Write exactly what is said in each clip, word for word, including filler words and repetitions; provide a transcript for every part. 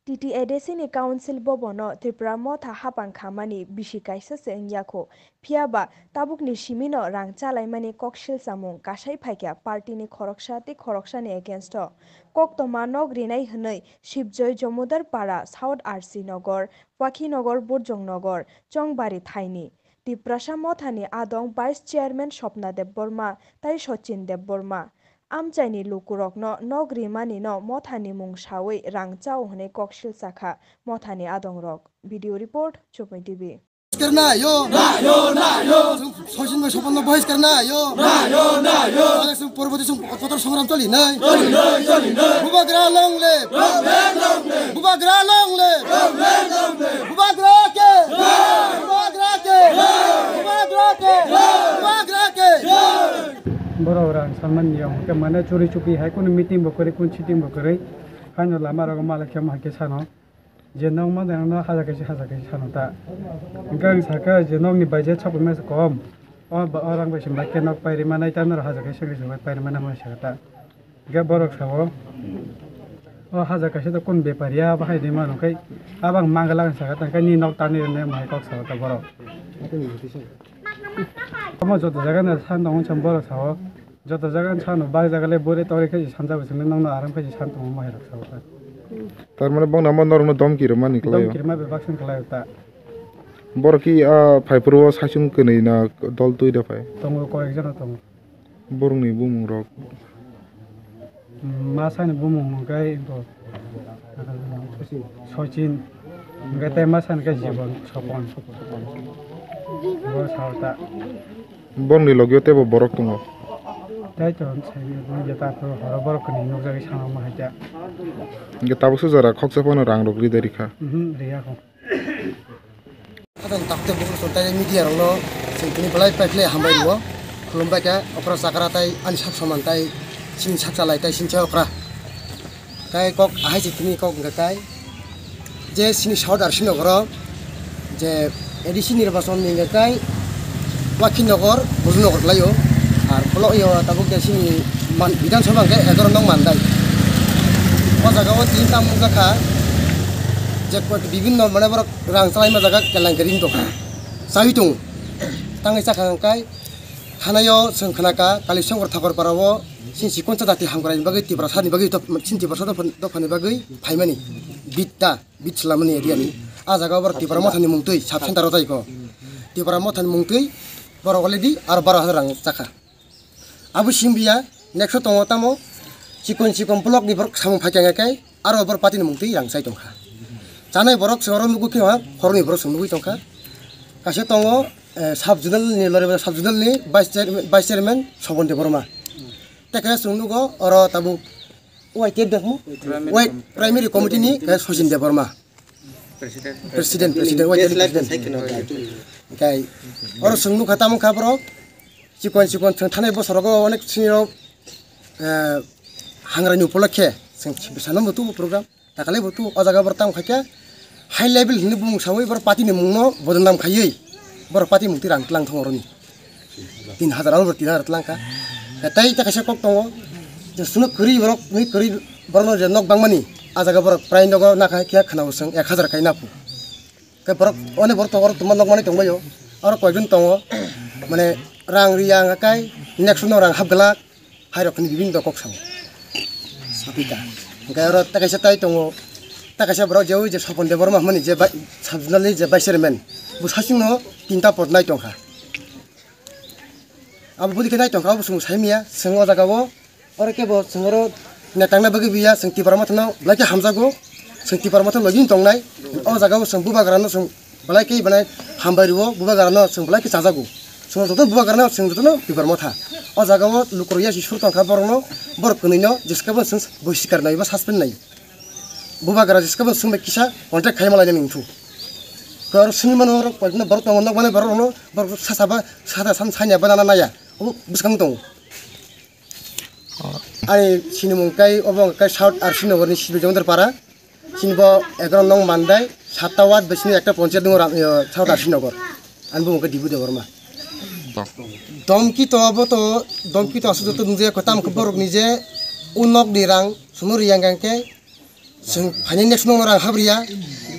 T T A D C ni Council Bhavan no Tripura Motha hapang khamani bisi kaisa se wngya kho. Phiya ba tabukni simi no rang chalaimani koksil samung kasai phaikha party ni khoroksa tei khoroksa ni against o. Koktoma nok rinai hwnwi Shivjoy Jomodar Para, South R C Nagar, Wakhi Nagar, Burjong Nagar, Chongbari thaini. Tiprasa Mothani adong Vice Chairman Swapna Debbarma tai Sachin Debbarma. Amchaini lukurokno nok rimani no Mothani mung sawi rang chao hwnwi koksil chakha Mothani adongrok. Video report, Chumui T V. करना आयो। ना आयो, ना आयो। संग-, संसद में शपथ में बहस करना आयो। ना आयो, ना आयो। अरे संग परवर्ती संग पत्र संग्राम चली नहीं। चली नहीं, चली नहीं। बुबाग्रा long live। Long live, long live। बुबाग्रा long live। Long live, long live। बुबाग्रा के। जय। बुबाग्रा के। जय। बुबाग्रा के। जय। बुबाग्रा के। जय। Borok rang sanmani niyom hwnkhe mane churi chupi hai kunu meeting bo kwrwi, kunu sitting bo kwrwi. Haino lama rogo malai khe hai khe sano. Je nok ma dang no hajar kaisa, hajar kaisa sano ta. Hwnkhe ang sakha je nokni budget sokoi masa kom. O ba, o rang bai se bai khe nok pairi manai, tamo rok hajar kaisa, kaisa bai pairi manai hwnwi sakha ta. Hwnkhe borok sao, o hajar kaisa to kun bepari ya bahai de mano khai, abang mangala ang sakha ta, khai ni nok tani rwnai mai kok sao ta borok. Omo joto jaga no san tongo, borok sao. Joto jaga ni sano bak jaga le bore tore khe sanjabo chwngno nokno aram khe san tongo mohai rok sao ta. Tar mane bongni amo norokno domki rwmani kwlaio. Domki rwma bebak song kwlaio ta. Borok ki a phaiphuru o saichung kwnwi na dol twi da phai? Tongo, koyek jona tongo. Borokni bumung rok? Ma sani bumung hwnkhe bo Sachin, hwnkhe tei ma sani khe Jibon, Sopon. Bo sao ta. Borokni logio teibo borok tongo. Tai to sai ni jeta to horo borok kwnwi nukjagwi sama ma haita. Hwnkhe tabuk se jora khoksa phano rang rok ri de rikha. Mhm, riya kho. Adon takte bukur tontai media rokno chwng tini belai paikhlai hambai rwo. Khulumbai kha okra chakra tai ani sak soman tai chini sak chalai tai sincha okra. Tai kok ahai se tini kok hwnkha kai je sini South R C Nagar o je A D C nirbachon ni hwnkha kai Wakhi Nagar, Bhuj Nagar lai o. Ar polo yo tabuk je sini man, Bidhan Sabha hwnkha egaroh nong mandai. O jaga o tin tam wngkha je koi bibinno mane borok rang chalai ma jaga kelang kering tongkha. Chawi tongo. Tangwi chakha hwnkha kai thanaio chwng khnakha Kalisongkor Thakorpara o. Sini sikon cha jati hamkrai ni bagwi Tiprasa ni bagwi dop-, sini Tiprasa dopha, dopha ni bagwi phaimani bit ta, bit slamani area ni. A jaga o borok Tipra Motha ni mung twi sub center o tai kho. Tipra Motha ni mung twi borok already aro baro hajar rang chakha. Abo simbiya next o tongo tamo chikon chikon block ni borok samung phai kha kai aro borok party ni mung twi rang chai tongkha. Chanai borok se oro nugwi khe ha, khoroknwi borok se nugwi tongkha. Kaisa tongo, eh, sub zonal ni loribana sub zonal ni vice chair-, vice chairman Sobon Debbarma. Tei kaisa chwng nugo oro tabuk Y T F de hwnkhe? Primary Y-, committee. Primary committee ni kaisa Sachin Debbarma. President. President, president, Y T F ni president. Hwnkhe oro chwng nukha tamo kha borok chikon chikon chwng thanai bosorogo onek sini rok, eh, hangrai ni upolokhe chwng bwsano bo tubu program. Takale bo tu o jaga borok tamo khaikhe high level hinwi bumung sawi borok party ni mungno bodnam khaiwi borok party mungtwi rang tlang thang oroni. Tin hajar abo tin hajar tlang kha. Tei ta kaisa kok tongo je suno kwrwi borok ni kwrwi borokno je nok bangmani a jaga borok prai nogo nakha khe khana usung ek hajar kai naphu. Khe borok one borok tongo, oro tongma nok manwi tongbaio. Oro koijon tongo mane rang riya wngkha kai next no rang hap glak. Hai rok ni bibinno kok sao. Sapita. Hwnkhe oro ta kaisa tai tongo. Ta kaisa borok je oi je Sopon Debbarma hwnmani je bai-, sub zonal ni je vice chairman. Bo sasingno tinta pod nai tongkha. Abo budi khe nai tongkha, abo chwng saimanya, chwng o jaga o. Oro khe bo chwng oro netangna bagwi biya, chwng Tipra Mothano belai khe hamjago. Chwng Tipra Motha logi tongnai. O jaga o chwng bubagrano chwng belai khe belai hambai rwo, bubagrano chwng belai khe chajago. Chwng joto bubagrano chwng jotono Tipra Motha. O jaga o lukurok yasi sur tongkha borokno, borok kwnwino jeskabo chwng bohiskar nai ba suspend nai. Bubagra jeskabo chwng bai kisa contact khai malai nani wngthu. Khe oro sini mano oro koikno borok tongo, nokmani borok rokno borok sasa ba, sasa san sanya ba nana naya. Obo bwskang tongo. Ani sinimung kai obo kai South R C Nagar ni Sibi Jomodar Para. Sini bo egaroh nong Mandai, satta ward bai sini ekta ponchayat nungo ram, yo, South R C Nagar. Ani bumung khe Dibu Debbarma. Domki to abo to, domki to aswk joto nungjakya kwtam khe borok ni je unok ni rang sunu riyang khe Chwng phainai next month rang habriya,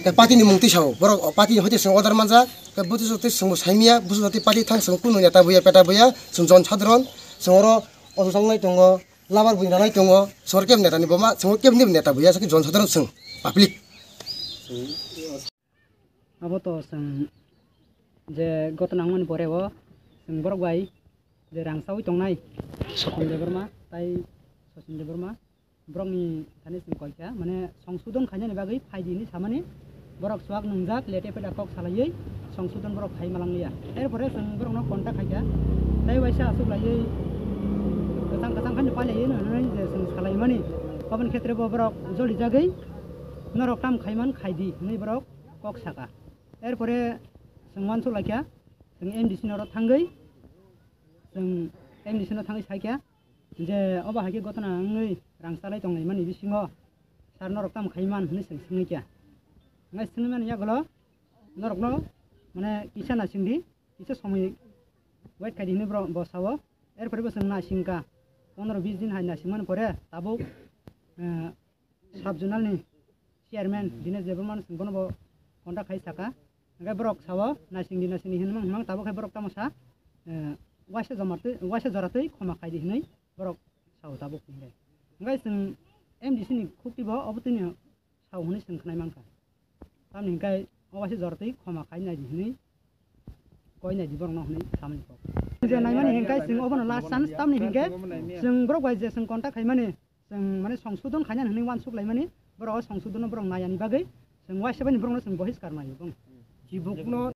tei party ni mung twi sao. Borok party ni hoite chwng order manjak, tei busu jotoi chwngbo saimiya, busu jotoi party thang chwng kunu neta buya, peta buya, chwng jon sadharon, chwng oro ojo changnai tongo, labar buini ranai tongo, chwng oro kebo neta ni boma, chwng oro kebo ni neta buya, sakhe jon sadharon chwng public. Abo to chwng je gotna wngmani pore o chwng borok bai je rang chaui tongnai Sachin Debbarma tai Sachin Debbarma borokni thani chwng koi kha, mane songsodon khainani bagwi phai di hinwi samani borok swk nwngjak lete peda kok salaiwi songsodon borok khai malang liya. Er pore chwng borokno contact khai kha, tei waisa aswk laiwi kwchang kwchang khaino pailaiwi hwnwi je chwng salaimani, aboni khetre bo borok joli jagwi norok tam khaiman khai di hinwi borok kok saka. Er pore chwng uansuk lai kha, chwng M D C ni oro thangwi, chwng M D C no thangwi sai kha je obo hai khe gotna wngwi rang chalai tonglaimani bisingo sir norok tamo khaiman hinwi chwng swngwi kha. Hwnkhai swngwi mani yagulo norokno mane kisa naising di, kisa somoi wait khai di hinwi borok bo sao. Er pore bo chwng naising kha, pondro bis din hai naising mani pore tabuk, eh, sub zonal ni chairman Dinesh Debbarma no chwng bono bo contact khai saka. Hwnkhe borok sao naising di, naising di hinwi mang, mang tabuk khe borok tamo sa, eh, waisa joma twi, waisa jora twi khoma khai di hinwi borok sao tabuk hwnkhe. Hwnkhe chwng M D C ni khukti bo obo twi no sao hwnwi chwng khwnai mankha. Tamni hwnkhe o waisa jora twi khoma khai nai di hinwi koi nai di borokno hwnwi samani kok. Je naimani hwnkhe chwng obono last chance, tamni hwnkhe chwng borok bai je chwng contact khaimani, chwng mane songsodon khainani hwnwi uansuk laimani, borok o songsodonno borok nayani bagwi chwng waisa bani borokno chwng bohiskar maiyo bong. Chibukno